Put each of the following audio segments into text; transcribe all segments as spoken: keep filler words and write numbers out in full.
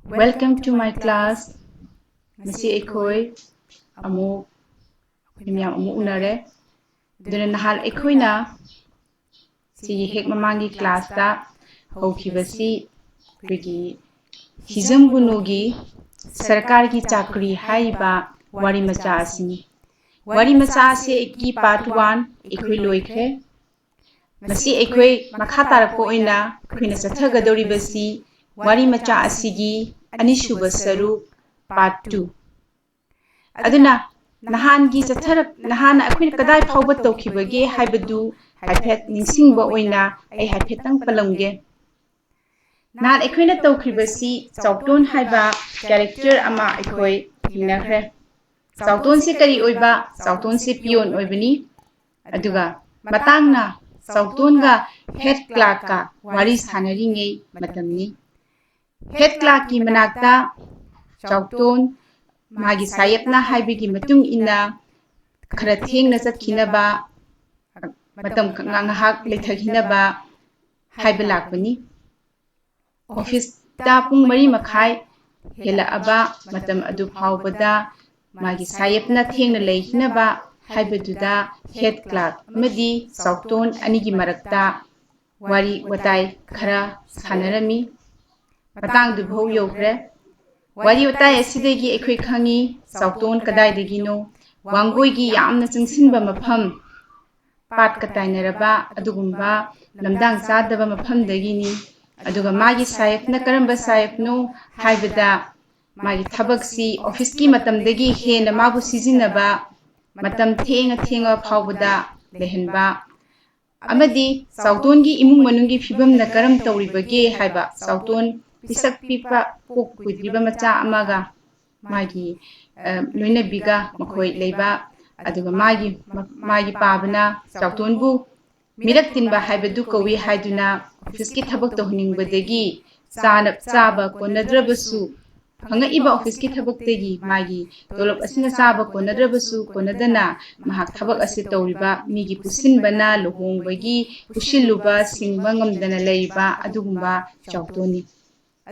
Welcome to my class. ꯉꯁꯤ ꯑꯩꯈꯣꯏ ꯑꯃꯨꯛ ꯑꯩꯈꯣꯏ ꯃꯌꯥꯝ ꯑꯃꯨꯛ ꯎꯅꯔꯦ꯫ ꯑꯗꯨꯅ ꯅꯍꯥꯟ ꯑꯩꯈꯣꯏꯅ ꯁꯤꯒꯤ ꯍꯦꯛ ꯃꯃꯥꯡꯒꯤ ꯀ꯭ꯂꯥꯁꯇ ꯍꯧꯈꯤꯕꯁꯤ ꯑꯩꯈꯣꯏꯒꯤ ꯍꯤꯖꯝ ꯒꯨꯅꯨꯒꯤ ꯁꯔꯀꯥꯔꯒꯤ ꯆꯥꯀ꯭ꯔꯤ ꯍꯥꯏꯔꯤꯕ ꯋꯥꯔꯤ ꯃꯆꯥ ꯑꯁꯤꯅꯤ꯫ ꯋꯥꯔꯤ ꯃꯆꯥ ꯑꯁꯤꯒꯤ ꯄꯥꯔꯠ ꯋꯥꯟ ꯑꯩꯈꯣꯏ ꯂꯣꯏꯈ꯭ꯔꯦ꯫ ꯃꯁꯤ ꯑꯩꯈꯣꯏ ꯃꯈꯥ ꯇꯥꯔꯛꯄ ꯑꯣꯏꯅ ꯑꯩꯈꯣꯏꯅ ꯆꯠꯊꯒꯗꯧꯔꯤꯕꯁꯤ ꯋꯥꯔꯤ ꯃꯆꯥ ꯑꯁꯤꯒꯤ ꯑꯅꯤꯁꯨꯕ ꯁꯔꯨꯛ, ꯄꯥꯔꯠ ꯇꯨ꯫ ꯑꯗꯨꯅ ꯅꯍꯥꯟꯒꯤ ꯆꯠꯊꯔꯛ ꯅꯍꯥꯟꯅ ꯑꯩꯈꯣꯏꯅ ꯀꯗꯥꯏ ꯐꯥꯎꯕ ꯇꯧꯈꯤꯕꯒꯦ ꯍꯥꯏꯕꯗꯨ ꯍꯥꯏꯐꯦꯠ ꯅꯤꯡꯁꯤꯡꯕ ꯑꯣꯏꯅ ꯑꯩ ꯍꯥꯏꯐꯦꯠꯇꯪ ꯄꯜꯂꯝꯒꯦ꯫ ꯅꯍꯥꯟ ꯑꯩꯈꯣꯏꯅ ꯇꯧꯈ꯭ꯔꯤꯕꯁꯤ ꯆꯥꯎꯇꯣꯟ ꯍꯥꯏꯕ ꯀꯦꯔꯦꯛꯇꯔ ꯑꯃ ꯑꯩꯈꯣꯏ ꯊꯦꯡꯅꯈ꯭ꯔꯦ꯫ ꯆꯥꯎꯇꯣꯟꯁꯤ ꯀꯔꯤ ꯑꯣꯏꯕ? ꯆꯥꯎꯇꯣꯟꯁꯤ ꯄꯤꯌꯣꯟ ꯑꯣꯏꯕꯅꯤ꯫ ꯑꯗꯨꯒ ꯃꯇꯥꯡꯅ ꯆꯥꯎꯇꯣꯟꯒ ꯍꯦꯗ ꯀ꯭ꯂꯥꯔꯛꯀ ꯋꯥꯔꯤ ꯁꯥꯟꯅꯔꯤꯉꯩ ꯃꯇꯝꯅꯤ꯫ ꯍꯦꯗ ꯀ꯭ꯂꯥꯔꯛꯀꯤ ꯃꯅꯥꯛꯇ ꯆꯥꯎꯇꯣꯟ ꯃꯥꯒꯤ ꯁꯥꯌꯦꯞꯅ ꯍꯥꯏꯕꯒꯤ ꯃꯇꯨꯡ ꯏꯟꯅ ꯈꯔ ꯊꯦꯡꯅ ꯆꯠꯈꯤꯅꯕ, ꯃꯇꯝ ꯉꯥꯏꯍꯥꯛ ꯂꯩꯊꯈꯤꯅꯕ ꯍꯥꯏꯕ ꯂꯥꯛꯄꯅꯤ꯫ ꯑꯣꯐꯤꯁꯇ ꯄꯨꯡ ꯃꯔꯤ ꯃꯈꯥꯏ ꯍꯦꯜꯂꯛꯑꯕ ꯃꯇꯝ ꯑꯗꯨ ꯐꯥꯎꯕꯗ ꯃꯥꯒꯤ ꯁꯥꯌꯦꯞꯅ ꯊꯦꯡꯅ ꯂꯩꯈꯤꯅꯕ ꯍꯥꯏꯕꯗꯨꯗ ꯍꯦꯗ ꯀ꯭ꯂꯥꯔꯛ ꯑꯃꯗꯤ ꯆꯥꯎꯇꯣꯟ ꯑꯅꯤꯒꯤ ꯃꯔꯛꯇ ꯋꯥꯔꯤ ꯋꯥꯇꯥꯏ ꯈꯔ ꯁꯥꯟꯅꯔꯝꯃꯤ꯫ ꯃꯇꯥꯡꯗꯨ ꯐꯥꯎ ꯌꯧꯈ꯭ꯔꯦ꯫ ꯋꯥꯔꯤ ꯋꯥꯇꯥꯏ ꯑꯁꯤꯗꯒꯤ ꯑꯩꯈꯣꯏ ꯈꯪꯉꯤ ꯆꯥꯎꯇꯣꯟ ꯀꯗꯥꯏꯗꯒꯤꯅꯣ, ꯋꯥꯡꯒꯣꯏꯒꯤ ꯌꯥꯝꯅ ꯆꯪꯁꯤꯟꯕ ꯃꯐꯝ, ꯄꯥꯠꯀ ꯇꯥꯏꯅꯔꯕ ꯑꯗꯨꯒꯨꯝꯕ ꯂꯝꯗꯥꯡ ꯆꯥꯗꯕ ꯃꯐꯝꯗꯒꯤꯅꯤ꯫ ꯑꯗꯨꯒ ꯃꯥꯒꯤ ꯁꯥꯌꯦꯞꯅ ꯀꯔꯝꯕ ꯁꯥꯌꯦꯞꯅꯣ ꯍꯥꯏꯕꯗ ꯃꯥꯒꯤ ꯊꯕꯛꯁꯤ ꯑꯣꯐꯤꯁꯀꯤ ꯃꯇꯝꯗꯒꯤ ꯍꯦꯟꯅ ꯃꯥꯕꯨ ꯁꯤꯖꯤꯟꯅꯕ, ꯃꯇꯝ ꯊꯦꯡꯉ ꯊꯦꯡꯉ ꯐꯥꯎꯕꯗ ꯂꯩꯍꯟꯕ, ꯑꯃꯗꯤ ꯆꯥꯎꯇꯣꯟꯒꯤ ꯏꯃꯨꯡ ꯃꯅꯨꯡꯒꯤ ꯐꯤꯕꯝꯅ ꯀꯔꯝ ꯇꯧꯔꯤꯕꯒꯦ ꯍꯥꯏꯕ, ꯆꯥꯎꯇꯣꯟ ꯄꯤꯁꯛ ꯄꯤꯛꯄ ꯄꯣꯛ ꯀꯨꯏꯗ꯭ꯔꯤꯕ ꯃꯆꯥ ꯑꯃꯒ ꯃꯥꯒꯤ ꯂꯣꯏꯅꯕꯤꯒ ꯃꯈꯣꯏ ꯂꯩꯕ, ꯑꯗꯨꯒ ꯃꯥꯒꯤ ꯃꯥꯒꯤ ꯄꯥꯕꯅ ꯆꯥꯎꯇꯣꯟꯕꯨ ꯃꯤꯔꯛ ꯇꯤꯟꯕ ꯍꯥꯏꯕꯗꯨ ꯀꯧꯏ ꯍꯥꯏꯗꯨꯅ ꯑꯣꯐꯤꯁꯀꯤ ꯊꯕꯛ ꯇꯧꯍꯟꯅꯤꯡꯕꯗꯒꯤ ꯆꯥꯅ ꯆꯥꯕ ꯀꯣꯟꯅꯗ꯭ꯔꯕꯁꯨ, ꯐꯪꯉꯛꯏꯕ ꯑꯣꯐꯤꯁꯀꯤ ꯊꯕꯛꯇꯒꯤ ꯃꯥꯒꯤ ꯇꯣꯂꯣꯞ ꯑꯁꯤꯅ ꯆꯥꯕ ꯀꯣꯟꯅꯗ꯭ꯔꯕꯁꯨ ꯀꯣꯟꯅꯗꯅ ꯃꯍꯥꯛ ꯊꯕꯛ ꯑꯁꯤ ꯇꯧꯔꯤꯕ ꯃꯤꯒꯤ ꯄꯨꯁꯤꯟꯕꯅ ꯂꯨꯍꯣꯡꯕꯒꯤ ꯄꯨꯁꯤꯜꯂꯨꯕ ꯁꯤꯡꯕ ꯉꯝꯗꯅ ꯂꯩꯔꯤꯕ ꯑꯗꯨꯒꯨꯝꯕ ꯆꯥꯎꯇꯣꯟꯅꯤ꯫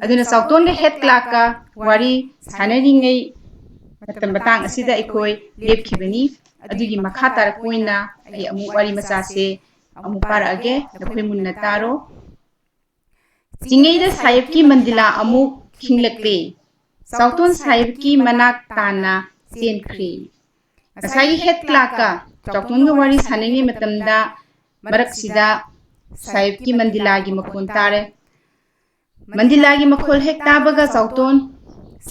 ꯑꯗꯨꯅ ꯆꯥꯎꯇꯣꯟꯒ ꯍꯦꯠ ꯀ꯭ꯂꯥꯛꯀ ꯋꯥꯔꯤ ꯁꯥꯟꯅꯔꯤꯉꯩ ꯃꯇꯝ ꯃꯇꯥꯡ ꯑꯁꯤꯗ ꯑꯩꯈꯣꯏ ꯂꯦꯞꯈꯤꯕꯅꯤ꯫ ꯑꯗꯨꯒꯤ ꯃꯈꯥ ꯇꯥꯔꯛꯄ ꯑꯣꯏꯅ ꯑꯩ ꯑꯃꯨꯛ ꯋꯥꯔꯤ ꯃꯆꯥꯁꯦ ꯑꯃꯨꯛ ꯄꯥꯔꯛꯑꯒꯦ, ꯅꯈꯣꯏ ꯃꯨꯟꯅ ꯇꯥꯔꯣ꯫ ꯆꯤꯡꯉꯩꯗ ꯁꯥꯍꯦꯕꯀꯤ ꯃꯟꯗꯤꯂꯥ ꯑꯃꯨꯛ ꯈꯤꯡꯂꯛꯂꯦ꯫ ꯆꯥꯎꯇꯣꯟ ꯁꯥꯍꯦꯕꯀꯤ ꯃꯅꯥꯛ ꯇꯥꯅ ꯆꯦꯟꯈ꯭ꯔꯦ꯫ ꯉꯁꯥꯏꯒꯤ ꯍꯦꯠ ꯀ꯭ꯂꯥꯛꯀ ꯆꯥꯎꯇꯣꯟꯒ ꯋꯥꯔꯤ ꯁꯥꯟꯅꯔꯤꯉꯩ ꯃꯇꯝꯗ ꯃꯔꯛꯁꯤꯗ ꯁꯥꯍꯦꯕꯀꯤ ꯃꯟꯗꯤꯂꯥꯒꯤ ꯃꯈꯣꯟ ꯇꯥꯔꯦ꯫ ꯃꯟꯗꯤꯂꯥꯒꯤ ꯃꯈꯣꯜ ꯍꯦꯛ ꯇꯥꯕꯒ ꯆꯥꯎꯇꯣꯟ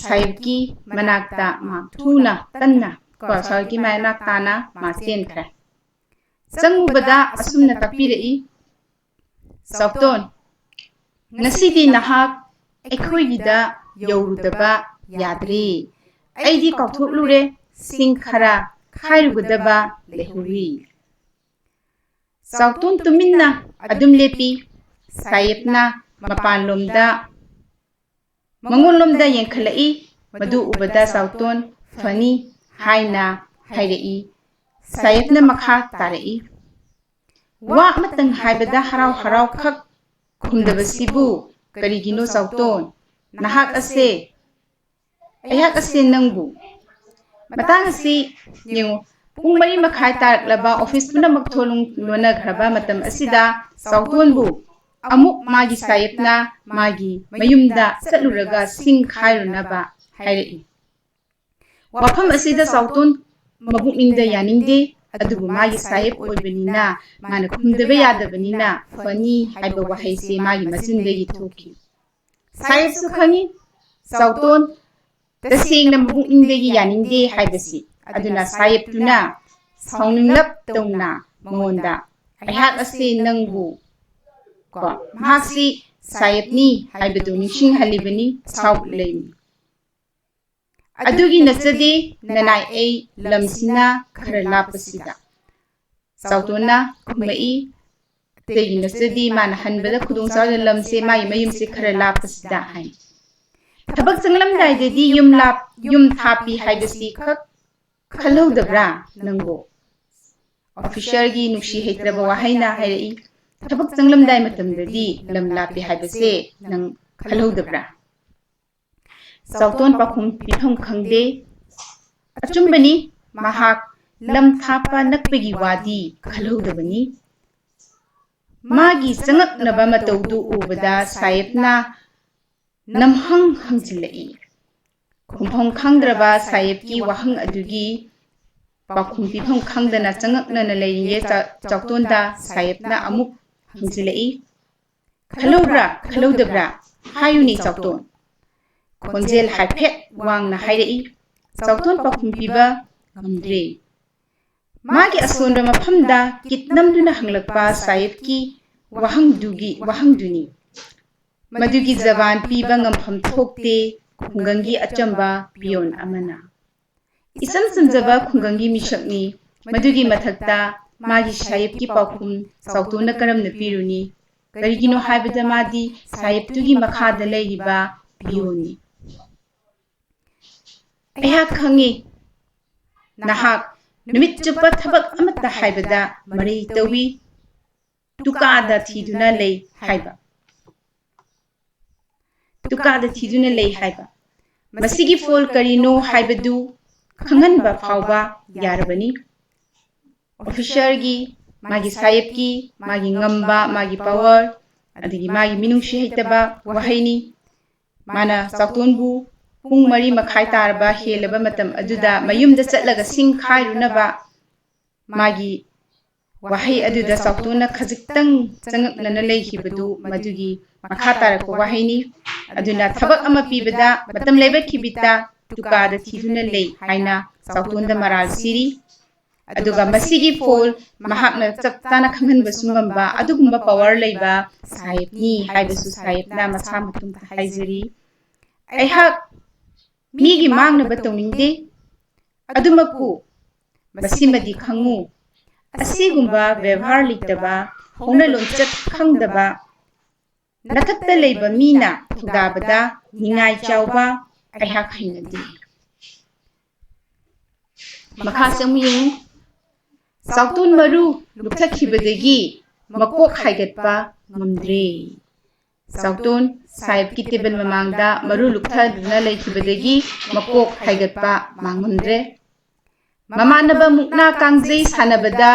ꯁꯥꯍꯦꯕꯀꯤ ꯃꯅꯥꯛꯇ ꯃꯥ ꯊꯨꯅ ꯀꯟꯅ ꯀꯣ ꯁꯥꯍꯦꯕꯀꯤ ꯃꯅꯥꯛ ꯇꯥꯅ ꯃꯥ ꯆꯦꯟꯈ꯭ꯔꯦ꯫ ꯆꯪꯉꯨꯕꯗ ꯑꯁꯨꯝꯅ ꯇꯥꯛꯄꯤꯔꯛꯏ, "ꯆꯥꯎꯇꯣꯟ, ꯉꯁꯤꯗꯤ ꯅꯍꯥꯛ ꯑꯩꯈꯣꯏꯒꯤꯗ ꯌꯧꯔꯨꯗꯕ ꯌꯥꯗ꯭ꯔꯦ꯫ ꯑꯩꯗꯤ ꯀꯥꯎꯊꯣꯛꯂꯨꯔꯦ, ꯁꯤꯡ ꯈꯔ ꯈꯥꯏꯔꯨꯒꯗꯕ ꯂꯩꯍꯧꯔꯤ꯫" ꯆꯥꯎꯇꯣꯟ ꯇꯨꯃꯤꯟꯅ ꯑꯗꯨꯝ ꯂꯦꯞꯄꯤ꯫ ꯁꯥꯍꯦꯕꯅ ꯃꯄꯥꯟꯂꯣꯝꯗ ꯃꯉꯣꯟꯂꯣꯝꯗ ꯌꯦꯡꯈꯠꯂꯛꯏ꯫ ꯃꯗꯨ ꯎꯕꯗ ꯆꯥꯎꯇꯣꯟ ꯐꯅꯤ ꯍꯥꯏꯅ ꯍꯥꯏꯔꯛꯏ꯫ ꯁꯥꯍꯦꯕꯅ ꯃꯈꯥ ꯇꯥꯔꯛꯏ, "ꯋꯥ ꯑꯃꯇꯪ ꯍꯥꯏꯕꯗ ꯍꯔꯥꯎ ꯍꯔꯥꯎ ꯈꯛ ꯈꯨꯝꯗꯕꯁꯤꯕꯨ ꯀꯔꯤꯒꯤꯅꯣ ꯆꯥꯎꯇꯣꯟ? ꯅꯍꯥꯛ ꯑꯁꯦ, ꯑꯩꯍꯥꯛ ꯑꯁꯦ ꯅꯪꯕꯨ ꯃꯇꯥꯡ ꯑꯁꯤ ꯌꯦꯡꯉꯨ, ꯄꯨꯡ ꯃꯔꯤ ꯃꯈꯥꯏ ꯇꯥꯔꯛꯂꯕ, ꯑꯣꯐꯤꯁ ꯄꯨꯝꯅꯃꯛ ꯊꯣꯡ ꯂꯣꯟꯅꯈ꯭ꯔꯕ ꯃꯇꯝ ꯑꯁꯤꯗ ꯆꯥꯎꯇꯣꯟꯕꯨ ꯑꯃꯨꯛ ꯃꯥꯒꯤ ꯁꯥꯍꯦꯕꯅ ꯃꯥꯒꯤ ꯃꯌꯨꯝꯗ ꯆꯠꯂꯨꯔꯒ ꯁꯤꯡ ꯈꯥꯏꯔꯨꯅꯕ ꯍꯥꯏꯔꯛꯏ꯫ ꯋꯥꯐꯝ ꯑꯁꯤꯗ ꯆꯥꯎꯇꯣꯟ ꯃꯕꯨꯛꯅꯤꯡꯗ ꯌꯥꯅꯤꯡꯗꯦ, ꯑꯗꯨꯕꯨ ꯃꯥꯒꯤ ꯁꯥꯍꯦꯕ ꯑꯣꯏꯕꯅꯤꯅ ꯃꯥꯅ ꯈꯨꯝꯗꯕ ꯌꯥꯗꯕꯅꯤꯅ ꯐꯅꯤ ꯍꯥꯏꯕ ꯋꯥꯍꯩꯁꯦ ꯃꯥꯒꯤ ꯃꯆꯤꯟꯗꯒꯤ ꯊꯣꯛꯈꯤ꯫ ꯁꯥꯍꯦꯕꯁꯨ ꯈꯪꯏ ꯆꯥꯎꯇꯣꯟ ꯇꯁꯦꯡꯅ ꯃꯕꯨꯛꯅꯤꯡꯗꯒꯤ ꯌꯥꯅꯤꯡꯗꯦ ꯍꯥꯏꯕꯁꯤ꯫ ꯑꯗꯨꯅ ꯁꯥꯍꯦꯕꯇꯨꯅ ꯁꯥꯎꯅꯤꯡꯂꯞ ꯇꯧꯅ ꯃꯉꯣꯟꯗ, "ꯑꯩꯍꯥꯛ ꯑꯁꯤ ꯅꯪꯕꯨ ꯀꯣ ꯃꯍꯥꯛꯁꯤ ꯁꯥꯍꯦꯕꯅꯤ ꯍꯥꯏꯕꯗꯨ ꯅꯤꯡꯁꯤꯡꯍꯜꯂꯤꯕꯅꯤ, ꯁꯥꯎꯕ ꯂꯩꯅꯤ꯫ ꯑꯗꯨꯒꯤ ꯅꯠꯆꯗꯦ ꯅꯅꯥꯏ ꯑꯩ ꯂꯝꯁꯤꯅ ꯈꯔ ꯂꯥꯞꯄꯁꯤꯗ꯫" ꯆꯥꯎꯇꯣꯟꯅ ꯈꯨꯝꯃꯛꯏ, "ꯑꯇꯩꯒꯤ ꯅꯠꯆꯗꯦ, ꯃꯥꯅ ꯍꯟꯕꯗ ꯈꯨꯗꯣꯡ ꯆꯥꯔꯣꯏꯗ ꯂꯝꯁꯦ, ꯃꯥꯒꯤ ꯃꯌꯨꯝꯁꯦ ꯈꯔ ꯂꯥꯞꯄꯁꯤꯗ" ꯍꯥꯏ꯫ "ꯊꯕꯛ ꯆꯪꯂꯝꯗꯥꯏꯗꯗꯤ ꯌꯨꯝ ꯂꯥꯞ-, ꯌꯨꯝ ꯊꯥꯞꯄꯤ ꯍꯥꯏꯕꯁꯤ ꯈꯛ ꯈꯜꯍꯧꯗꯕ꯭ꯔꯥ ꯅꯪꯕꯨ?" ꯑꯣꯐꯤꯁꯔꯒꯤ ꯅꯨꯡꯁꯤ ꯍꯩꯇ꯭ꯔꯕ ꯋꯥꯍꯩꯅ ꯍꯥꯏꯔꯛꯏ, "ꯊꯕꯛ ꯆꯪꯂꯝꯗꯥꯏ ꯃꯇꯝꯗꯗꯤ ꯂꯝ ꯂꯥꯞꯄꯤ ꯍꯥꯏꯕꯁꯦ ꯅꯪ ꯈꯜꯍꯧꯗꯕ꯭ꯔꯥ? ꯆꯥꯎꯇꯣꯟ ꯄꯥꯎꯈꯨꯝ ꯄꯤꯐꯝ ꯈꯪꯗꯦ꯫ ꯑꯆꯨꯝꯕꯅꯤ, ꯃꯍꯥꯛ ꯂꯝ ꯊꯥꯞꯄ ꯅꯛꯄꯒꯤ ꯋꯥꯗꯤ ꯈꯜꯍꯧꯗꯕꯅꯤ꯫ ꯃꯥꯒꯤ ꯆꯉꯛꯅꯕ ꯃꯇꯧꯗꯨ ꯎꯕꯗ ꯁꯥꯍꯦꯕꯅ ꯅꯝꯍꯪ ꯍꯪꯖꯤꯜꯂꯛꯏ꯫ ꯈꯨꯝꯐꯝ ꯈꯪꯗ꯭ꯔꯕ ꯁꯥꯍꯦꯕꯀꯤ ꯋꯥꯍꯪ ꯑꯗꯨꯒꯤ ꯄꯥꯎꯈꯨꯝ ꯄꯤꯐꯝ ꯈꯪꯗꯅ ꯆꯉꯛꯅꯅ ꯂꯩꯔꯤꯉꯩ ꯆꯥ-, ꯆꯥꯎꯇꯣꯟꯗ ꯁꯥꯍꯦꯕꯅ ꯑꯃꯨꯛ ꯍꯪꯖꯤꯜꯂꯛꯏ꯫ "ꯈꯜꯍꯧꯕ꯭ꯔꯥ, ꯈꯜꯍꯧꯗꯕ꯭ꯔꯥ? ꯍꯥꯏꯌꯨꯅꯦ ꯆꯥꯎꯇꯣꯟ"꯫ ꯈꯣꯟꯖꯦꯜ ꯍꯥꯏꯐꯦꯠ ꯋꯥꯡꯅ ꯍꯥꯏꯔꯛꯏ꯫ ꯆꯥꯎꯇꯣꯟ ꯄꯥꯎꯈꯨꯝ ꯄꯤꯕ ꯉꯝꯗ꯭ꯔꯦ꯫ ꯃꯥꯒꯤ ꯑꯁꯣꯟꯕ ꯃꯐꯝꯗ ꯀꯤꯠ ꯅꯝꯗꯨꯅ ꯍꯪꯂꯛꯄ ꯁꯥꯍꯦꯕꯀꯤ ꯋꯥꯍꯪꯗꯨꯒꯤ ꯋꯥꯍꯪꯗꯨꯅꯤ꯫ ꯃꯗꯨꯒꯤ ꯖꯕꯥꯟ ꯄꯤꯕ ꯉꯝꯐꯝ ꯊꯣꯛꯇꯦ ꯈꯨꯡꯒꯪꯒꯤ ꯑꯆꯝꯕ ꯄꯤꯌꯣꯟ ꯑꯃꯅ꯫ ꯏꯆꯝ ꯆꯝꯖꯕ ꯈꯨꯡꯒꯪꯒꯤ ꯃꯤꯁꯛꯅꯤ꯫ ꯃꯗꯨꯒꯤ ꯃꯊꯛꯇ ꯃꯥꯒꯤ ꯁꯥꯍꯦꯕꯀꯤ ꯄꯥꯎꯈꯨꯝ ꯆꯥꯎꯇꯣꯟꯅ ꯀꯔꯝꯅ ꯄꯤꯔꯨꯅꯤ? ꯀꯔꯤꯒꯤꯅꯣ ꯍꯥꯏꯕꯗ ꯃꯥꯗꯤ ꯁꯥꯍꯦꯕꯇꯨꯒꯤ ꯃꯈꯥꯗ ꯂꯩꯔꯤꯕ ꯄꯤꯌꯣꯟꯅꯤ꯫ "ꯑꯩꯍꯥꯛ ꯈꯪꯏ, ꯅꯍꯥꯛ ꯅꯨꯃꯤꯠ ꯆꯨꯞꯄ ꯊꯕꯛ ꯑꯃꯠꯇ ꯍꯥꯏꯕꯗ ꯃꯔꯩ ꯇꯧꯏ, ꯇꯨꯀꯥꯗ ꯊꯤꯗꯨꯅ ꯂꯩ ꯍꯥꯏꯕ꯫ ꯇꯨꯀꯥꯗ ꯊꯤꯗꯨꯅ ꯂꯩ ꯍꯥꯏꯕ꯫ ꯃꯁꯤꯒꯤ ꯐꯣꯜ ꯀꯔꯤꯅꯣ ꯍꯥꯏꯕꯗꯨ ꯈꯪꯍꯟꯕ ꯐꯥꯎꯕ ꯌꯥꯔꯕꯅꯤ"꯫ ꯑꯣꯐꯤꯁꯔꯒꯤ, ꯃꯥꯒꯤ ꯁꯥꯍꯦꯕꯀꯤ, ꯃꯥꯒꯤ ꯉꯝꯕ, ꯃꯥꯒꯤ ꯄꯋꯥꯔ, ꯑꯗꯒꯤ ꯃꯥꯒꯤ ꯃꯤꯅꯨꯡꯁꯤ ꯍꯩꯇꯕ ꯋꯥꯍꯩꯅꯤ꯫ ꯃꯥꯅ ꯆꯥꯎꯇꯣꯟꯕꯨ ꯄꯨꯡ ꯃꯔꯤ ꯃꯈꯥꯏ ꯇꯥꯔꯕ ꯍꯦꯜꯂꯕ ꯃꯇꯝ ꯑꯗꯨꯗ ꯃꯌꯨꯝꯗ ꯆꯠꯂꯒ ꯁꯤꯡ ꯈꯥꯏꯔꯨꯅꯕ ꯃꯥꯒꯤ ꯋꯥꯍꯩ ꯑꯗꯨꯗ ꯆꯥꯎꯇꯣꯟꯅ ꯈꯖꯤꯛꯇꯪ ꯆꯉꯛꯅꯅ ꯂꯩꯈꯤꯕꯗꯨ ꯃꯗꯨꯒꯤ ꯃꯈꯥ ꯇꯥꯔꯛꯄ ꯋꯥꯍꯩꯅꯤ꯫ ꯑꯗꯨꯅ ꯊꯕꯛ ꯑꯃ ꯄꯤꯕꯗ ꯃꯇꯝ ꯂꯩꯕ ꯊꯤꯕꯤꯗ ꯇꯨꯀꯥꯗ ꯊꯤꯗꯨꯅ ꯂꯩ ꯍꯥꯏꯅ ꯆꯥꯎꯇꯣꯟꯗ ꯃꯔꯥꯜ ꯁꯤꯔꯤ꯫ ꯑꯗꯨꯒ ꯃꯁꯤꯒꯤ ꯐꯣꯜ ꯃꯍꯥꯛꯅ ꯆꯞ ꯆꯥꯅ ꯈꯪꯍꯟꯕꯁꯨ ꯉꯝꯕ ꯑꯗꯨꯒꯨꯝꯕ ꯄꯋꯥꯔ ꯂꯩꯕ ꯁꯥꯍꯦꯕꯅꯤ ꯍꯥꯏꯕꯁꯨ ꯁꯥꯍꯦꯕꯅ ꯃꯁꯥ ꯃꯇꯣꯝꯇ ꯍꯥꯏꯖꯔꯤ꯫ "ꯑꯩꯍꯥꯛ ꯃꯤꯒꯤ ꯃꯥꯡꯅꯕ ꯇꯧꯅꯤꯡꯗꯦ꯫ ꯑꯗꯨꯃꯛꯄꯨ ꯃꯁꯤꯃꯗꯤ ꯈꯪꯉꯨ, ꯑꯁꯤꯒꯨꯝꯕ ꯕꯦꯕꯥꯔ ꯂꯩꯇꯕ, ꯍꯧꯅ ꯂꯣꯟꯆꯠ ꯈꯪꯗꯕ, ꯃꯊꯛꯇ ꯂꯩꯕ ꯃꯤꯅ ꯊꯧꯗꯥꯕꯗ ꯅꯤꯡꯉꯥꯏ ꯆꯥꯎꯕ ꯑꯩꯍꯥꯛ ꯍꯩꯅꯗꯦ"꯫ ꯃꯈꯥꯁꯦ ꯑꯃꯨꯛ ꯌꯦꯡꯉꯨ꯫ ꯆꯥꯎꯇꯣꯟ ꯃꯔꯨ ꯂꯨꯞꯊꯈꯤꯕꯗꯒꯤ ꯃꯀꯣꯛ ꯍꯥꯏꯒꯠꯄ ꯉꯝꯗ꯭ꯔꯦ꯫ ꯆꯥꯎꯇꯣꯟ ꯁꯥꯍꯦꯕꯀꯤ ꯇꯦꯕꯜ ꯃꯃꯥꯡꯗ ꯃꯔꯨ ꯂꯨꯞꯊꯗꯨꯅ ꯂꯩꯈꯤꯕꯗꯒꯤ ꯃꯀꯣꯛ ꯍꯥꯏꯒꯠꯄ ꯃꯥꯡꯉꯝꯗ꯭ꯔꯦ꯫ ꯃꯃꯥꯟꯅꯕ ꯃꯨꯛꯅꯥ ꯀꯥꯡꯖꯩ ꯁꯥꯟꯅꯕꯗ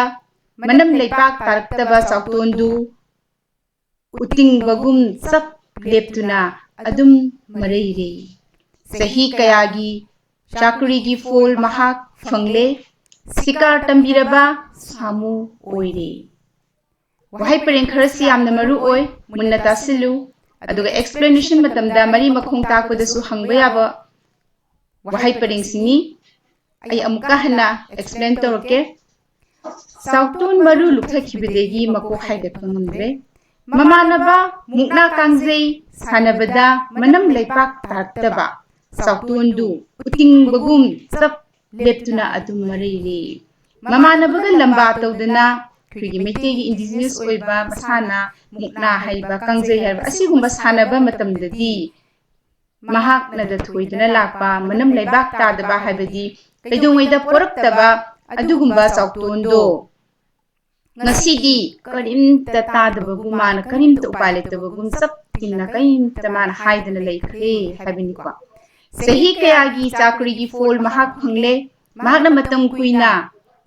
ꯃꯅꯝ ꯂꯩꯄꯥꯛ ꯇꯥꯔꯛꯇꯕ ꯆꯥꯎꯇꯣꯟꯗꯨ ꯎꯇꯤꯡꯕꯒꯨꯝ ꯆꯞ ꯂꯦꯞꯇꯨꯅ ꯑꯗꯨꯝ ꯃꯔꯩꯔꯦ꯫ ꯆꯍꯤ ꯀꯌꯥꯒꯤ ꯆꯥꯀ꯭ꯔꯤꯒꯤ ꯐꯣꯜ ꯃꯍꯥꯛ ꯐꯪꯂꯦ꯫ ꯁꯤꯀꯥꯔ ꯇꯝꯕꯤꯔꯕ ꯁꯥꯃꯨ ꯑꯣꯏꯔꯦ꯫ ꯋꯥꯍꯩ ꯄꯔꯦꯡ ꯈꯔꯁꯤ ꯌꯥꯝꯅ ꯃꯔꯨ ꯑꯣꯏ, ꯃꯨꯟꯅ ꯇꯥꯁꯤꯜꯂꯨ꯫ ꯑꯗꯨꯒ explanation ꯃꯇꯝꯗ ꯃꯔꯤ ꯃꯈꯣꯡ ꯇꯥꯛꯄꯗꯁꯨ ꯍꯪꯕ ꯌꯥꯕ ꯋꯥꯍꯩ ꯄꯔꯦꯡꯁꯤꯡꯅꯤ꯫ ꯑꯩ ꯑꯃꯨꯛꯀ ꯍꯟꯅ explain ꯇꯧꯔꯛꯀꯦ꯫ ꯆꯥꯎꯇꯣꯟ ꯃꯔꯨ ꯂꯨꯞꯊꯈꯤꯕꯗꯒꯤ ꯃꯀꯣꯛ ꯍꯥꯏꯒꯠꯄ ꯉꯝꯗ꯭ꯔꯦ꯫ ꯃꯃꯥꯟꯅꯕ ꯃꯨꯛꯅꯥ ꯀꯥꯡꯖꯩ ꯁꯥꯟꯅꯕꯗ ꯃꯅꯝ ꯂꯩꯄꯥꯛ ꯇꯥꯔꯛꯇꯕ ꯆꯥꯎꯇꯣꯟꯗꯨ ꯎꯇꯤꯡꯕꯒꯨꯝ ꯆꯞ ꯂꯦꯞꯇꯨꯅ ꯑꯗꯨꯝ ꯃꯔꯩꯔꯦ꯫ ꯃꯃꯥꯟꯅꯕꯒ ꯂꯝꯕꯥ ꯇꯧꯗꯅ ꯑꯩꯈꯣꯏꯒꯤ ꯃꯩꯇꯩꯒꯤ indigenous ꯑꯣꯏꯕ ꯃꯁꯥꯟꯅ ꯃꯨꯛꯅꯥ ꯍꯥꯏꯕ, ꯀꯥꯡꯖꯩ ꯍꯥꯏꯕ ꯑꯁꯤꯒꯨꯝꯕ ꯁꯥꯟꯅꯕ ꯃꯇꯝꯗꯗꯤ ꯃꯍꯥꯛꯅꯗ ꯊꯣꯏꯗꯨꯅ ꯂꯥꯛꯄ ꯃꯅꯝ ꯂꯩꯕꯥꯛ ꯇꯥꯗꯕ ꯍꯥꯏꯕꯗꯤ ꯀꯩꯗꯧꯉꯩꯗ ꯄꯣꯔꯛꯇꯕ ꯑꯗꯨꯒꯨꯝꯕ ꯆꯥꯎꯇꯣꯟꯗꯣ ꯉꯁꯤꯗꯤ ꯀꯔꯤꯝꯇ ꯇꯥꯗꯕꯒꯨꯝ, ꯃꯥꯅ ꯀꯔꯤꯝꯇ ꯎꯄꯥꯏ ꯂꯩꯇꯕꯒꯨꯝ, ꯆꯞ ꯇꯤꯡꯅ ꯀꯔꯤꯝꯇ ꯃꯥꯅ ꯍꯥꯏꯗꯅ ꯂꯩꯈ꯭ꯔꯦ ꯍꯥꯏꯕꯅꯤꯀꯣ꯫ ꯆꯍꯤ ꯀꯌꯥꯒꯤ ꯆꯥꯀ꯭ꯔꯤꯒꯤ ꯐꯣꯜ ꯃꯍꯥꯛ ꯐꯪꯂꯦ꯫ ꯃꯍꯥꯛꯅ ꯃꯇꯝ ꯀꯨꯏꯅ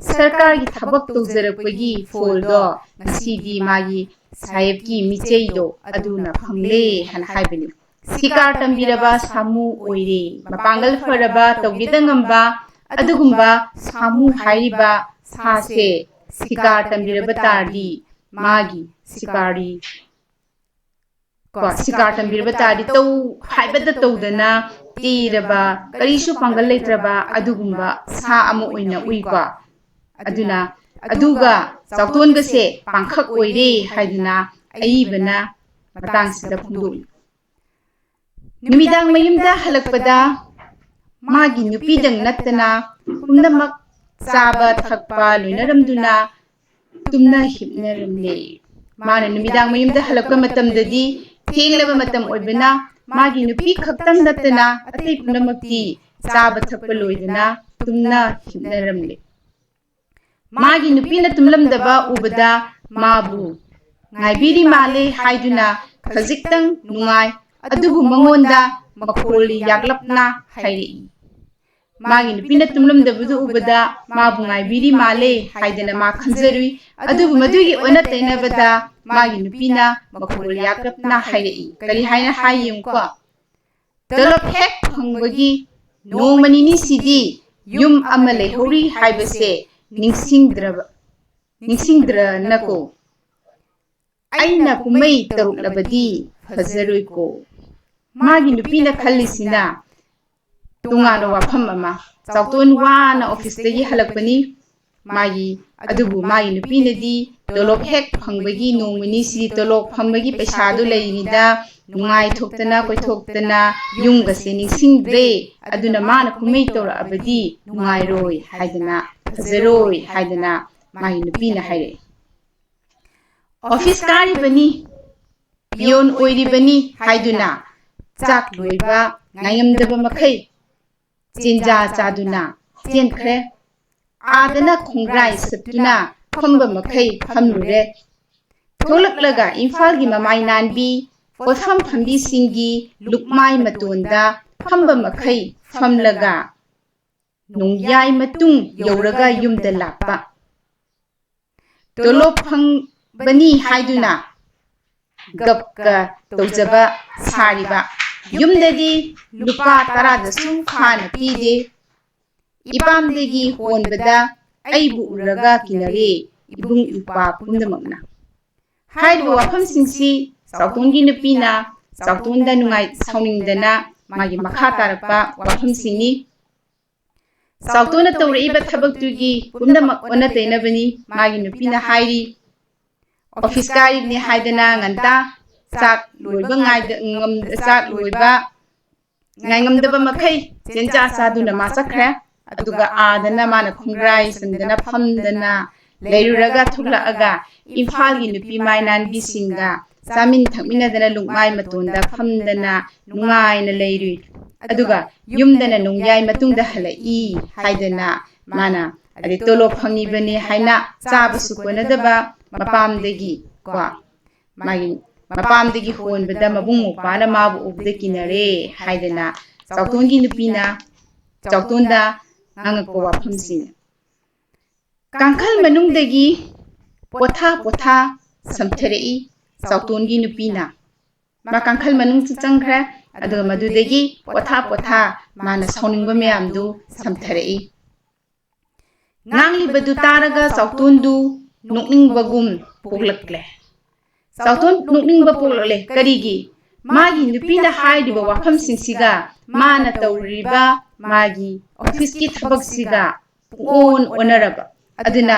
ꯁꯔꯀꯥꯔꯒꯤ ꯊꯕꯛ ꯇꯧꯖꯔꯛꯄꯒꯤ ꯐꯣꯜꯗꯣ ꯉꯁꯤꯗꯤ ꯃꯥꯒꯤ ꯁꯥꯍꯦꯕꯀꯤ ꯃꯤꯆꯩꯗꯣ ꯑꯗꯨꯅ ꯐꯪꯂꯦ ꯍꯥꯏꯅ ꯍꯥꯏꯕꯅꯤ꯫ ꯁꯤꯀꯥꯔ ꯇꯝꯕꯤꯔꯕ ꯁꯥꯃꯨ ꯑꯣꯏꯔꯦ꯫ ꯃꯄꯥꯡꯒꯜ ꯐꯔꯕ, ꯇꯧꯒꯦꯗ ꯉꯝꯕ ꯑꯗꯨꯒꯨꯝꯕ ꯁꯥꯃꯨ ꯍꯥꯏꯔꯤꯕ ꯁꯥꯁꯦ ꯁꯤꯀꯥꯔ ꯇꯝꯕꯤꯔꯕ ꯇꯥꯔꯗꯤ ꯃꯥꯒꯤ ꯁꯤꯀꯥꯔꯤ ꯀꯣ, ꯁꯤꯀꯥꯔ ꯇꯝꯕꯤꯔꯕ ꯇꯥꯔꯗꯤ ꯇꯧ ꯍꯥꯏꯕꯗ ꯇꯧꯗꯅ ꯇꯦꯔꯕ, ꯀꯔꯤꯁꯨ ꯄꯥꯡꯒꯜ ꯂꯩꯇ꯭ꯔꯕ ꯑꯗꯨꯒꯨꯝꯕ ꯁꯥ ꯑꯃ ꯑꯣꯏꯅ ꯎꯏꯀꯣ꯫ ꯑꯗꯨꯅ ꯑꯗꯨꯒ ꯆꯥꯎꯇꯣꯟꯒꯁꯦ ꯄꯥꯡꯈꯛ ꯑꯣꯏꯔꯦ ꯍꯥꯏꯗꯅ ꯑꯏꯕꯅ ꯃꯇꯥꯡꯁꯤꯗ ꯐꯣꯡꯗꯣꯛꯏ꯫ ꯅꯨꯃꯤꯗꯥꯡ ꯃꯌꯨꯝꯗ ꯍꯜꯂꯛꯄꯗ ꯃꯥꯒꯤ ꯅꯨꯄꯤꯗꯪ ꯅꯠꯇꯅ ꯄꯨꯝꯅꯃꯛ ꯆꯥꯕ ꯊꯛꯄ ꯂꯣꯏꯅꯔꯝꯗꯨꯅ ꯇꯨꯝꯅ ꯍꯤꯞꯅꯔꯝꯂꯦ꯫ ꯃꯥꯅ ꯅꯨꯃꯤꯗꯥꯡ ꯃꯌꯨꯝꯗ ꯍꯜꯂꯛꯄ ꯃꯇꯝꯗꯗꯤ ꯊꯦꯡꯂꯕ ꯃꯇꯝ ꯑꯣꯏꯕꯅ ꯃꯥꯒꯤ ꯅꯨꯄꯤ ꯈꯛꯇꯪ ꯅꯠꯇꯅ ꯑꯇꯩ ꯄꯨꯝꯅꯃꯛꯇꯤ ꯆꯥꯕ ꯊꯛꯄ ꯂꯣꯏꯗꯅ ꯇꯨꯝꯅ ꯍꯤꯞꯅꯔꯝꯂꯦ꯫ ꯃꯥꯒꯤ ꯅꯨꯄꯤꯅ ꯇꯨꯝꯂꯝꯗꯕ ꯎꯕꯗ ꯃꯥꯕꯨ ꯉꯥꯏꯕꯤꯔꯤ ꯃꯥꯜꯂꯦ ꯍꯥꯏꯗꯨꯅ ꯈꯖꯤꯛꯇꯪ ꯅꯨꯡꯉꯥꯏ, ꯑꯗꯨꯕꯨ ꯃꯉꯣꯟꯗ ꯃꯈꯣꯜ ꯌꯥꯛꯂꯞꯅ ꯍꯥꯏꯔꯛꯏ꯫ ꯃꯥꯒꯤ ꯅꯨꯄꯤꯅ ꯇꯨꯝꯂꯝꯗꯕꯗꯨ ꯎꯕꯗ ꯃꯥꯕꯨ ꯉꯥꯏꯕꯤꯔꯤ ꯃꯥꯜꯂꯦ ꯍꯥꯏꯗꯅ ꯃꯥ ꯈꯟꯖꯔꯨꯏ꯫ ꯑꯗꯨꯕꯨ ꯃꯗꯨꯒꯤ ꯑꯣꯟꯅ ꯇꯩꯅꯕꯗ ꯃꯥꯒꯤ ꯅꯨꯄꯤꯅ ꯃꯈꯣꯜ ꯌꯥꯛꯂꯞꯅ ꯍꯥꯏꯔꯛꯏ꯫ ꯀꯔꯤ ꯍꯥꯏꯅ ꯍꯥꯏ ꯌꯦꯡꯉꯨꯀꯣ꯫ "ꯇꯣꯂꯣꯞ ꯍꯦꯛ ꯐꯪꯕꯒꯤ ꯅꯣꯡꯃ ꯅꯤꯅꯤꯁꯤꯗꯤ ꯌꯨꯝ ꯑꯃ ꯂꯩꯍꯧꯔꯤ ꯍꯥꯏꯕꯁꯦ ꯅꯤꯡꯁꯤꯡꯗ꯭ꯔꯕ, ꯅꯤꯡꯁꯤꯡꯗ꯭ꯔꯅꯀꯣ꯫ ꯑꯩꯅ ꯀꯨꯝꯍꯩ ꯇꯧꯔꯛꯂꯕꯗꯤ ꯐꯖꯔꯣꯏꯀꯣ?" ꯃꯥꯒꯤ ꯅꯨꯄꯤꯅ ꯈꯜꯂꯤꯁꯤꯅ ꯇꯣꯉꯥꯟꯕ ꯋꯥꯐꯝ ꯑꯃ꯫ ꯆꯥꯎꯇꯣꯟ ꯋꯥꯅ ꯑꯣꯐꯤꯁꯇꯒꯤ ꯍꯜꯂꯛꯄꯅꯤ꯫ ꯃꯥꯒꯤ, ꯑꯗꯨꯕꯨ ꯃꯥꯒꯤ ꯅꯨꯄꯤꯅꯗꯤ ꯇꯣꯂꯣꯞ ꯍꯦꯛ ꯐꯪꯕꯒꯤ ꯅꯣꯡꯃ ꯅꯤꯁꯤ ꯇꯣꯂꯣꯞ ꯐꯪꯕꯒꯤ ꯄꯩꯁꯥꯗꯨ ꯂꯩꯔꯤꯉꯩꯗ ꯅꯨꯡꯉꯥꯏꯊꯣꯛꯇꯅ ꯀꯣꯏꯊꯣꯛꯇꯅ ꯌꯨꯝꯒꯁꯦ ꯅꯤꯡꯁꯤꯡꯗ꯭ꯔꯦ꯫ ꯑꯗꯨꯅ ꯃꯥꯅ ꯀꯨꯝꯍꯩ ꯇꯧꯔꯛꯑꯕꯗꯤ ꯅꯨꯡꯉꯥꯏꯔꯣꯏ ꯍꯥꯏꯗꯅ, ꯐꯖꯔꯣꯏ ꯍꯥꯏꯗꯅ ꯃꯥꯒꯤ ꯅꯨꯄꯤꯅ ꯍꯥꯏꯔꯛꯏ꯫ "ꯑꯣꯐꯤꯁ ꯀꯥꯔꯤꯕꯅꯤ, ꯄꯤꯌꯣꯟ ꯑꯣꯏꯔꯤꯕꯅꯤ" ꯍꯥꯏꯗꯨꯅ ꯆꯥꯛ ꯂꯣꯏꯕ ꯉꯥꯏꯉꯝꯗꯕ ꯃꯈꯩ ꯆꯦꯟꯖꯥ ꯆꯥꯗꯨꯅ ꯆꯦꯟꯈ꯭ꯔꯦ꯫ ꯑꯥꯗꯅ ꯈꯣꯡꯒ꯭ꯔꯥꯏ ꯁꯠꯇꯨꯅ ꯐꯝꯕ ꯃꯈꯩ ꯐꯝꯂꯨꯔꯦ꯫ ꯊꯣꯛꯂꯛꯂꯒ ꯏꯝꯐꯥꯜꯒꯤ ꯃꯃꯥꯏ ꯅꯥꯟꯕꯤ ꯄꯣꯠꯐꯝ ꯐꯝꯕꯤꯁꯤꯡꯒꯤ ꯂꯨꯛꯃꯥꯏ ꯃꯇꯣꯟꯗ ꯐꯝꯕ ꯃꯈꯩ ꯐꯝꯂꯒ ꯅꯣꯡꯌꯥꯏ ꯃꯇꯨꯡ ꯌꯧꯔꯒ ꯌꯨꯝꯗ ꯂꯥꯛꯄ꯫ ꯇꯣꯂꯣꯞ ꯐꯪꯕꯅꯤ ꯍꯥꯏꯗꯨꯅ ꯒꯞꯀ ꯇꯧꯖꯕ ꯁꯥꯔꯤꯕ꯫ ꯌꯨꯝꯗꯗꯤ ꯂꯨꯄꯥ ꯇꯔꯥꯗꯁꯨ ꯐꯥꯅ ꯄꯤꯗꯦ꯫ ꯏꯄꯥꯝꯗꯒꯤ ꯍꯣꯟꯕꯗ ꯑꯩꯕꯨ ꯎꯔꯒ ꯀꯤꯅꯔꯦ ꯏꯕꯨꯡ ꯏꯄ꯭ꯋꯥ ꯄꯨꯝꯅꯃꯛꯅ꯫ ꯍꯥꯏꯔꯤꯕ ꯋꯥꯐꯝꯁꯤꯡꯁꯤ ꯆꯥꯎꯇꯣꯟꯒꯤ ꯅꯨꯄꯤꯅ ꯆꯥꯎꯇꯣꯟꯗ ꯅꯨꯡꯉꯥꯏ ꯁꯥꯎꯅꯤꯡꯗꯅ ꯃꯥꯒꯤ ꯃꯈꯥ ꯇꯥꯔꯛꯄ ꯋꯥꯐꯝꯁꯤꯡꯅꯤ꯫ ꯆꯥꯎꯇꯣꯟꯅ ꯇꯧꯔꯛꯏꯕ ꯊꯕꯛꯇꯨꯒꯤ ꯄꯨꯝꯅꯃꯛ ꯑꯣꯟꯅ ꯇꯩꯅꯕꯅꯤ꯫ ꯃꯥꯒꯤ ꯅꯨꯄꯤꯅ ꯍꯥꯏꯔꯤ, "ꯑꯣꯐꯤꯁ ꯀꯥꯔꯤꯕꯅꯤ ꯍꯥꯏꯗꯅ ꯉꯟꯇꯥ ꯆꯥꯛ ꯂꯣꯏꯕ ꯉꯥꯏꯗ-, ꯉꯝ-, ꯆꯥꯛ ꯂꯣꯏꯕ ꯉꯥꯏꯉꯝꯗꯕ ꯃꯈꯩ ꯆꯦꯟꯖꯥ ꯆꯥꯗꯨꯅ ꯃꯥ ꯆꯠꯈ꯭ꯔꯦ꯫ ꯑꯗꯨꯒ ꯑꯥꯗꯅ ꯃꯥꯅ ꯈꯣꯡꯒ꯭ꯔꯥꯏ ꯆꯟꯗꯅ ꯐꯝꯗꯅ ꯂꯩꯔꯨꯔꯒ ꯊꯣꯛꯂꯛꯑꯒ ꯏꯝꯐꯥꯜꯒꯤ ꯅꯨꯄꯤ ꯃꯥꯏ ꯅꯥꯟꯕꯤꯁꯤꯡꯒ ꯆꯥꯃꯤꯟ ꯊꯛꯃꯤꯟꯅꯗꯅ ꯂꯨꯛꯃꯥꯏ ꯃꯇꯣꯟꯗ ꯐꯝꯗꯅ ꯅꯨꯡꯉꯥꯏꯅ ꯂꯩꯔꯨꯏ꯫ ꯑꯗꯨꯒ ꯌꯨꯝꯗꯅ ꯅꯣꯡꯌꯥꯏ ꯃꯇꯨꯡꯗ ꯍꯜꯂꯛꯏ" ꯍꯥꯏꯗꯅ ꯃꯥꯅ, ꯑꯗꯩ ꯇꯣꯂꯣꯞ ꯐꯪꯉꯤꯕꯅꯤ ꯍꯥꯏꯅ ꯆꯥꯕꯁꯨ ꯀꯣꯟꯅꯗꯕ ꯃꯄꯥꯝꯗꯒꯤ ꯀꯣ ꯃꯥꯒꯤ ꯃꯄꯥꯝꯗꯒꯤ ꯍꯣꯟꯕꯗ ꯃꯕꯨꯡ ꯃꯧꯄ꯭ꯋꯥꯅ ꯃꯥꯕꯨ ꯎꯕꯗ ꯀꯤꯅꯔꯦ ꯍꯥꯏꯗꯅ ꯆꯥꯎꯇꯣꯟꯒꯤ ꯅꯨꯄꯤꯅ ꯆꯥꯎꯇꯣꯟꯗ ꯉꯥꯡꯉꯛꯄ ꯋꯥꯐꯝꯁꯤꯡ꯫ ꯀꯥꯡꯈꯜ ꯃꯅꯨꯡꯗꯒꯤ ꯄꯣꯊꯥ ꯄꯣꯊꯥ ꯁꯝꯊꯔꯛꯏ ꯆꯥꯎꯇꯣꯟꯒꯤ ꯅꯨꯄꯤꯅ꯫ ꯃꯥ ꯀꯥꯡꯈꯜ ꯃꯅꯨꯡ ꯆꯪꯈ꯭ꯔꯦ, ꯑꯗꯨꯒ ꯃꯗꯨꯗꯒꯤ ꯄꯣꯊꯥ ꯄꯣꯊꯥ ꯃꯥꯅ ꯁꯥꯎꯅꯤꯡꯕ ꯃꯌꯥꯝꯗꯨ ꯁꯝꯊꯔꯛꯏ꯫ ꯉꯥꯡꯂꯤꯕꯗꯨ ꯇꯥꯔꯒ ꯆꯥꯎꯇꯣꯟꯗꯨ ꯅꯣꯛꯅꯤꯡꯕꯒꯨꯝ ꯄꯣꯛꯂꯛꯂꯦ꯫ ꯆꯥꯎꯇꯣꯟ ꯅꯣꯛꯅꯤꯡꯕ ꯄꯣꯛꯂꯛꯂꯦ꯫ ꯀꯔꯤꯒꯤ? ꯃꯥꯒꯤ ꯅꯨꯄꯤꯅ ꯍꯥꯏꯔꯤꯕ ꯋꯥꯐꯝꯁꯤꯡꯁꯤꯒ ꯃꯥꯅ ꯇꯧꯔꯤꯕ ꯃꯥꯒꯤ ꯑꯣꯐꯤꯁꯀꯤ ꯊꯕꯛꯁꯤꯒ ꯄꯨꯡꯑꯣꯟ ꯑꯣꯟꯅꯔꯕ꯫ ꯑꯗꯨꯅ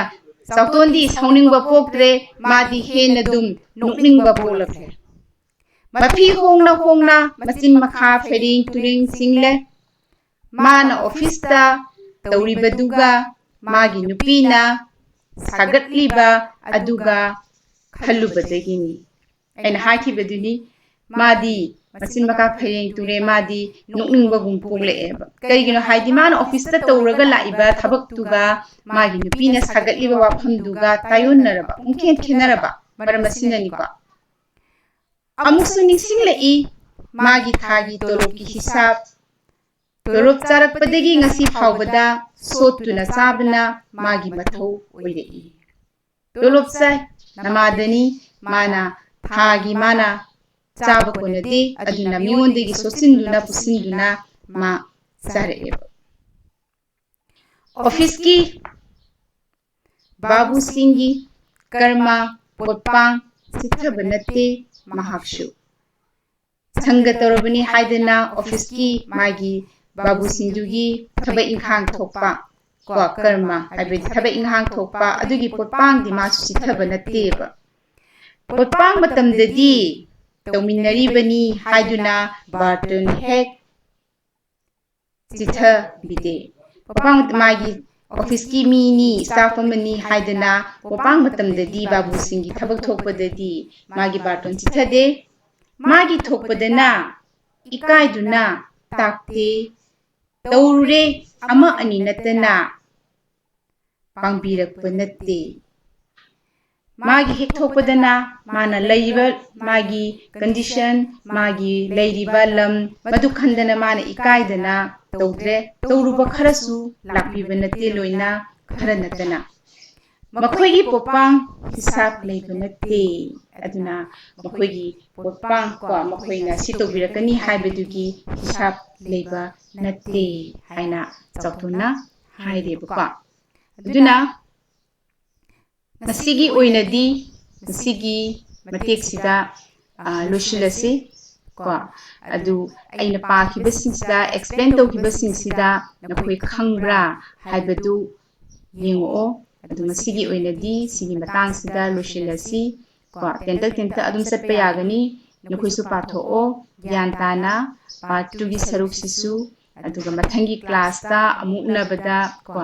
ꯆꯥꯎꯇꯣꯟꯗꯤ ꯁꯥꯎꯅꯤꯡꯕ ꯄꯣꯛꯇ꯭ꯔꯦ, ꯃꯥꯗꯤ ꯍꯦꯟꯅ ꯑꯗꯨꯝ ꯅꯣꯛꯅꯤꯡꯕ ꯄꯣꯛꯂꯛꯂꯦ꯫ ꯃꯐꯤ ꯍꯣꯡꯅ ꯍꯣꯡꯅ ꯃꯆꯤꯟ ꯃꯈꯥ ꯐꯩꯔꯦꯡ ꯇꯨꯔꯦꯡ ꯆꯤꯡꯂꯦ꯫ ꯃꯥꯅ ꯑꯣꯐꯤꯁꯇ ꯇꯧꯔꯤꯕꯗꯨꯒ ꯃꯥꯒꯤ ꯅꯨꯄꯤꯅ ꯁꯥꯒꯠꯂꯤꯕ ꯑꯗꯨꯒ ꯈꯜꯂꯨꯕꯗꯒꯤꯅꯤ꯫ ꯑꯩꯅ ꯍꯥꯏꯈꯤꯕꯗꯨꯅꯤ, ꯃꯥꯗꯤ ꯃꯆꯤꯟ ꯃꯈꯥ ꯐꯩꯔꯦꯡ ꯇꯨꯔꯦ, ꯃꯥꯗꯤ ꯅꯣꯛꯅꯤꯡꯕꯒꯨꯝ ꯄꯣꯛꯂꯛꯑꯦꯕ꯫ ꯀꯔꯤꯒꯤꯅꯣ ꯍꯥꯏꯗꯤ ꯃꯥꯅ ꯑꯣꯐꯤꯁꯇ ꯇꯧꯔꯒ ꯂꯥꯛꯏꯕ ꯊꯕꯛꯇꯨꯒ ꯃꯥꯒꯤ ꯅꯨꯄꯤꯅ ꯁꯥꯒꯠꯂꯤꯕ ꯋꯥꯐꯝꯗꯨꯒ ꯇꯥꯏꯌꯣꯟꯅꯔꯕ, ꯄꯨꯡꯈꯦꯟ ꯈꯦꯟꯅꯔꯕ ꯃꯔꯝ ꯑꯁꯤꯅꯅꯤꯀꯣ꯫ ꯑꯃꯨꯛꯁꯨ ꯅꯤꯡꯁꯤꯡꯂꯛꯏ ꯃꯥꯒꯤ ꯊꯥꯒꯤ ꯇꯣꯂꯣꯞꯀꯤ ꯍꯤꯁꯥꯞ꯫ ꯇꯣꯂꯣꯞ ꯆꯥꯔꯛꯄꯗꯒꯤ ꯉꯁꯤ ꯐꯥꯎꯕꯗ ꯁꯣꯠꯇꯨꯅ ꯆꯥꯕꯅ ꯃꯥꯒꯤ ꯃꯊꯧ ꯑꯣꯏꯔꯛꯏ꯫ ꯇꯣꯂꯣꯞ ꯆꯥꯏ, ꯅꯃꯥꯗꯅꯤ, ꯃꯥꯅ ꯊꯥꯒꯤ ꯃꯥꯅ ꯆꯥꯕ ꯀꯣꯟꯅꯗꯦ, ꯑꯗꯨꯅ ꯃꯤꯉꯣꯟꯗꯒꯤ ꯁꯣꯠꯆꯤꯟꯗꯨꯅ ꯄꯨꯁꯤꯟꯗꯨꯅ ꯃꯥ ꯆꯥꯔꯛꯑꯦꯕ꯫ ꯑꯣꯐꯤꯁꯀꯤ ꯕꯥꯕꯨꯁꯤꯡꯒꯤ ꯀꯔꯃ ꯄꯣꯠꯄꯥꯡ ꯆꯤꯠꯊꯕ ꯅꯠꯇꯦ ꯃꯍꯥꯛꯁꯨ꯫ ꯁꯪꯒ ꯇꯧꯔꯕꯅꯤ ꯍꯥꯏꯗꯅ ꯑꯣꯐꯤꯁꯀꯤ ꯃꯥꯒꯤ ꯕꯥꯕꯨꯁꯤꯡꯗꯨꯒꯤ ꯊꯕꯛ ꯏꯪꯈꯥꯡ ꯊꯣꯛꯄ, ꯀꯣ, ꯀꯔꯃ ꯍꯥꯏꯕꯗꯤ ꯊꯕꯛ ꯏꯪꯈꯥꯡ ꯊꯣꯛꯄ ꯑꯗꯨꯒꯤ ꯄꯣꯠꯄꯥꯡꯗꯤ ꯃꯥꯁꯨ ꯆꯤꯠꯊꯕ ꯅꯠꯇꯦꯕ꯫ ꯄꯣꯠꯄꯥꯡ ꯃꯇꯝꯗꯗꯤ ꯇꯧꯃꯤꯟꯅꯔꯤꯕꯅꯤ ꯍꯥꯏꯗꯨꯅ ꯕꯥꯔꯇꯟ ꯍꯦꯛ ꯆꯤꯠꯊꯕꯤꯗꯦ꯫ ꯄꯣꯠꯄꯥꯡ ꯃꯥꯒꯤ ꯑꯣꯐꯤꯁꯀꯤ ꯃꯤꯅꯤ, ꯁ꯭ꯇꯥꯐ ꯑꯃꯅꯤ ꯍꯥꯏꯗꯅ ꯄꯣꯠꯄꯥꯡ ꯃꯇꯝꯗꯗꯤ ꯕꯥꯕꯨꯁꯤꯡꯒꯤ ꯊꯕꯛ ꯊꯣꯛꯄꯗꯗꯤ ꯃꯥꯒꯤ ꯕꯥꯔꯇꯣꯟ ꯆꯤꯠꯊꯗꯦ꯫ ꯃꯥꯒꯤ ꯊꯣꯛꯄꯗꯅ ꯏꯀꯥꯏꯗꯨꯅ ꯇꯥꯛꯇꯦ꯫ ꯇꯧꯔꯦ ꯑꯃ ꯑꯅꯤ ꯅꯠꯇꯅ ꯄꯥꯡꯕꯤꯔꯛꯄ ꯅꯠꯇꯦ꯫ ꯃꯥꯒꯤ ꯍꯦꯛ ꯊꯣꯛꯄꯗꯅ ꯃꯥꯅ ꯂꯩꯔꯤꯕ ꯃꯥꯒꯤ condition, ꯃꯥꯒꯤ ꯂꯩꯔꯤꯕ ꯂꯝ, ꯃꯗꯨ ꯈꯟꯗꯅ ꯃꯥꯅ ꯏꯀꯥꯏꯗꯅ ꯇꯧꯗ꯭ꯔꯦ꯫ ꯇꯧꯔꯨꯕ ꯈꯔꯁꯨ ꯂꯥꯛꯄꯤꯕ ꯅꯠꯇꯦ, ꯂꯣꯏꯅ ꯈꯔ ꯅꯠꯇꯅ꯫ ꯃꯈꯣꯏꯒꯤ ꯄꯣꯠꯄꯥꯡ ꯍꯤꯁꯥꯞ ꯂꯩꯕ ꯅꯠꯇꯦ꯫ ꯑꯗꯨꯅ ꯃꯈꯣꯏꯒꯤ ꯄꯣꯠꯄꯥꯡ ꯀꯣ, ꯃꯈꯣꯏꯅ ꯁꯤ ꯇꯧꯕꯤꯔꯛꯀꯅꯤ ꯍꯥꯏꯕꯗꯨꯒꯤ ꯍꯤꯁꯥꯞ ꯂꯩꯕ ꯅꯠꯇꯦ ꯍꯥꯏꯅ ꯆꯥꯎꯊꯣꯛꯅ ꯍꯥꯏꯔꯦꯕꯀꯣ꯫ ꯑꯗꯨꯅ ꯉꯁꯤꯒꯤ ꯑꯣꯏꯅꯗꯤ ꯉꯁꯤꯒꯤ ꯃꯇꯦꯛꯁꯤꯗ, ꯑ, ꯂꯣꯏꯁꯤꯜꯂꯁꯤ ꯀꯣ꯫ ꯑꯗꯨ ꯑꯩꯅ ꯄꯥꯈꯤꯕꯁꯤꯡꯁꯤꯗ, explain ꯇꯧꯈꯤꯕꯁꯤꯡꯁꯤꯗ ꯅꯈꯣꯏ ꯈꯪꯕ꯭ꯔꯥ ꯍꯥꯏꯕꯗꯨ ꯌꯦꯡꯉꯛꯑꯣ꯫ ꯑꯗꯨ ꯉꯁꯤꯒꯤ ꯑꯣꯏꯅꯗꯤ ꯁꯤꯒꯤ ꯃꯇꯥꯡꯁꯤꯗ ꯂꯣꯏꯁꯤꯜꯂꯁꯤ ꯀꯣ꯫ ꯇꯦꯟꯇꯛ ꯇꯦꯟꯇꯛ ꯑꯗꯨꯝ ꯆꯠꯄ ꯌꯥꯒꯅꯤ꯫ ꯅꯈꯣꯏꯁꯨ ꯄꯥꯊꯣꯛꯑꯣ, ꯒ꯭ꯌꯥꯟ ꯇꯥꯅ꯫ Part two ꯒꯤ ꯁꯔꯨꯛꯁꯤꯁꯨ, ꯑꯗꯨꯒ ꯃꯊꯪꯒꯤ class ꯇ ꯑꯃꯨꯛ ꯎꯅꯕꯗ ꯀꯣ,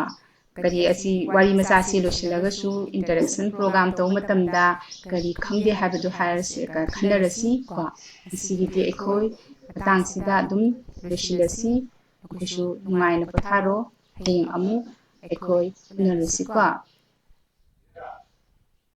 ꯀꯔꯤ ꯑꯁꯤ ꯋꯥꯔꯤ ꯃꯆꯥꯁꯤ ꯂꯣꯏꯁꯤꯜꯂꯒꯁꯨ interaction program ꯇꯧꯕ ꯃꯇꯝꯗ ꯀꯔꯤ ꯈꯪꯗꯦ ꯍꯥꯏꯕꯗꯨ ꯍꯥꯏꯔꯁꯤ, ꯈꯟꯅꯔꯁꯤ ꯀꯣ꯫ ꯉꯁꯤꯒꯤꯗꯤ ꯑꯩꯈꯣꯏ ꯃꯇꯥꯡꯁꯤꯗ ꯑꯗꯨꯝ ꯂꯣꯏꯁꯤꯜꯂꯁꯤ꯫ ꯅꯈꯣꯏꯁꯨ ꯅꯨꯡꯉꯥꯏꯅ ꯄꯣꯊꯥꯔꯣ꯫ ꯍꯌꯦꯡ ꯑꯃꯨꯛ ꯑꯩꯈꯣꯏ ꯎꯅꯔꯁꯤꯀꯣ꯫